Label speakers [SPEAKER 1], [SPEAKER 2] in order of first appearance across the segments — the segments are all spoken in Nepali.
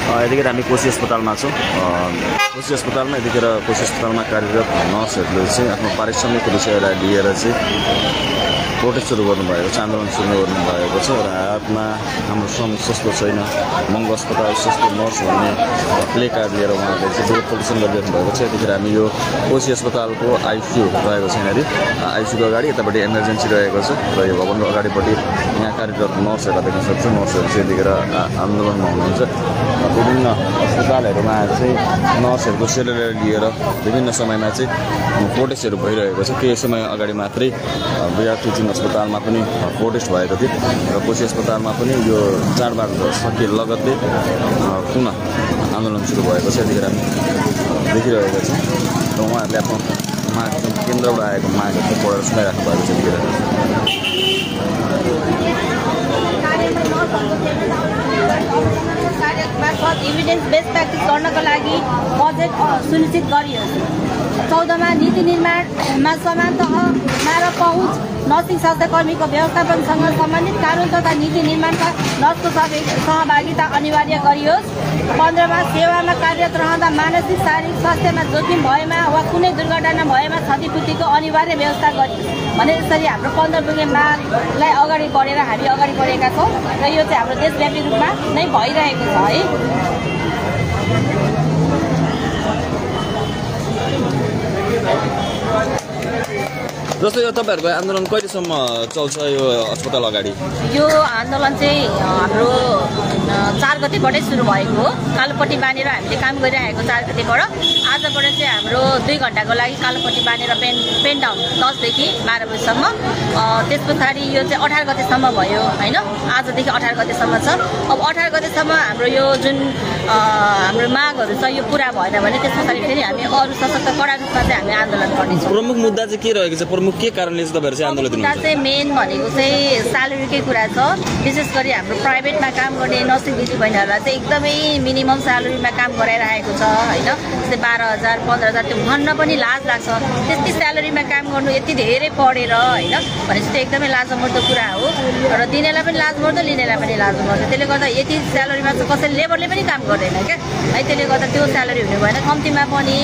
[SPEAKER 1] यतिखेर हामी कोशी अस्पतालमा छौँ। कोशी अस्पतालमा यतिखेर कोशी अस्पतालमा कार्यरत नर्सहरूले चाहिँ आफ्नो पारिश्रमिकको विषयलाई लिएर चाहिँ प्रोटेस्ट सुरु गर्नुभएको छ, आन्दोलन सुरु गर्नुभएको छ। र हातमा हाम्रो श्रम सस्तो छैन, महँगो अस्पताल सस्तो नर्स भन्ने प्ले कार्ड लिएर उहाँहरूले चाहिँ विरोध प्रदर्शन गरिरहनु भएको छ। यतिखेर हामी यो कोशी अस्पतालको आइसियू रहेको छ, यहाँनिर आइसियूको अगाडि यतापट्टि इमर्जेन्सी रहेको छ र यो भवनको अगाडिपट्टि यहाँ कार्यरत नर्सहरूलाई देख्न सक्छौँ। नर्सहरू चाहिँ यतिखेर आन्दोलनमा हुनुहुन्छ। विभिन्न अस्पतालहरूमा चाहिँ नर्सहरूको सेलेरी लिएर विभिन्न समयमा चाहिँ प्रोटेस्टहरू भइरहेको छ। केही समय अगाडि मात्रै बिहार टिचिङ अस्पतालमा पनि प्रोटेस्ट भएको थियो र कोशी अस्पतालमा पनि यो चाडबाड सकिए लगत्तै पुनः आन्दोलन सुरु भएको छ। यतिखेर हामी देखिरहेका छौँ र उहाँहरूले आफ्नो माग केन्द्रबाट आएको मागहरू पढेर सुनाइराख्नु भएको छ। यतिखेर
[SPEAKER 2] मार्फत इभिडेन्स बेस्ड प्र्याक्टिस गर्नको लागि बजेट सुनिश्चित गरियोस्। 14 मा नीति निर्माणमा समानतामा र पहुँच नर्सिङ स्वास्थ्यकर्मीको व्यवस्थापनसँग सम्बन्धित कानुन तथा नीति निर्माणका नर्सको सहभागिता अनिवार्य गरियोस्। 15 मा सेवामा कार्यरत रहँदा मानसिक शारीरिक स्वास्थ्यमा जोखिम भएमा वा कुनै दुर्घटना भएमा क्षतिपूर्तिको अनिवार्य व्यवस्था गरियोस्। भने यसरी हाम्रो 15 बुँगे मागलाई अगाडि बढेर हामी अगाडि बढेका छौँ र यो चाहिँ हाम्रो देशव्यापी रूपमा नै भइरहेको छ है।
[SPEAKER 1] जस्तो यो तपाईँहरूको आन्दोलन कहिलेसम्म चल्छ यो अस्पताल अगाडि?
[SPEAKER 2] यो आन्दोलन चाहिँ हाम्रो 4 गतेबाटै सुरु भएको हो। कालोपट्टि बाँधेर हामीले काम गरिरहेको 4 गतेबाट। आजबाट चाहिँ हाम्रो 2 घण्टाको लागि कालोपट्टि बाँधेर पेन डाउन 10 देखि 12 बजीसम्म। त्यस पछाडि यो चाहिँ 18 गतेसम्म भयो होइन, आजदेखि 18 गतेसम्म छ। अब 18 गतेसम्म हाम्रो यो जुन हाम्रो मागहरू छ यो पुरा भएन भने त्यस पछाडि फेरि हामी अरू सशक्त कडा रूपमा चाहिँ हामी आन्दोलन गर्नेछौँ।
[SPEAKER 1] प्रमुख मुद्दा चाहिँ के रहेको छ? प्रमुख के कारणले चाहिँ तपाईँहरू चाहिँ आन्दोलन
[SPEAKER 2] मुद्दा चाहिँ मेन भनेको चाहिँ स्यालेरीकै कुरा छ। विशेष गरी हाम्रो प्राइभेटमा काम गर्ने नर्सिङ दिदीबहिनीहरूलाई चाहिँ एकदमै मिनिमम स्यालेरीमा काम गराइरहेको छ होइन। जस्तै 12,000 15,000 त्यो भन्न पनि लाज लाग्छ। त्यति स्यालेरीमा काम गर्नु यति धेरै पढेर होइन भनेपछि त्यो एकदमै लाजमर्दो कुरा हो र दिनेलाई पनि लाजमर्दो लिनेलाई पनि लाजमर्दो। त्यसले गर्दा यति स्यालेरीमा चाहिँ कसैले लेबरले पनि काम गर्दैन क्या है। त्यसले गर्दा त्यो स्यालेरी हुने भएन। कम्तीमा पनि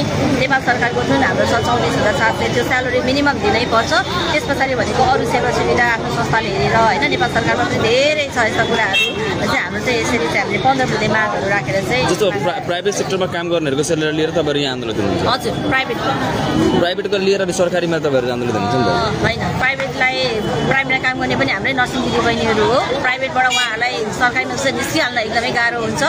[SPEAKER 2] नेपाल सरकारको जुन हाम्रो छ 24,700 त्यो स्यालेरी मिनिमम दिनै पर्छ। त्यस पछाडि भनेको अरू सेवा सुविधा आफ्नो संस्थाले हेरेर होइन। नेपाल सरकारमा पनि धेरै छ यस्ता कुराहरू चाहिँ हाम्रो चाहिँ यसरी चाहिँ हामीले 15 बुँदे मागहरू राखेर चाहिँ
[SPEAKER 1] जस्तो प्राइभेट सेक्टरमा काम गर्नेहरूको सेलेरी लिएर तपाईँहरू यहाँ आन्दोलन गर्नुहुन्छ?
[SPEAKER 2] हजुर,
[SPEAKER 1] प्राइभेटको लिएर अनि सरकारीमा तपाईँहरू आन्दोलन गर्नुहुन्छ नि त?
[SPEAKER 2] होइन, प्राइभेटमा काम गर्ने पनि हाम्रै नर्सिङ दिदीबहिनीहरू हो। प्राइभेटबाट उहाँहरूलाई सरकारी नर्स निस्किहाल्न एकदमै गाह्रो हुन्छ।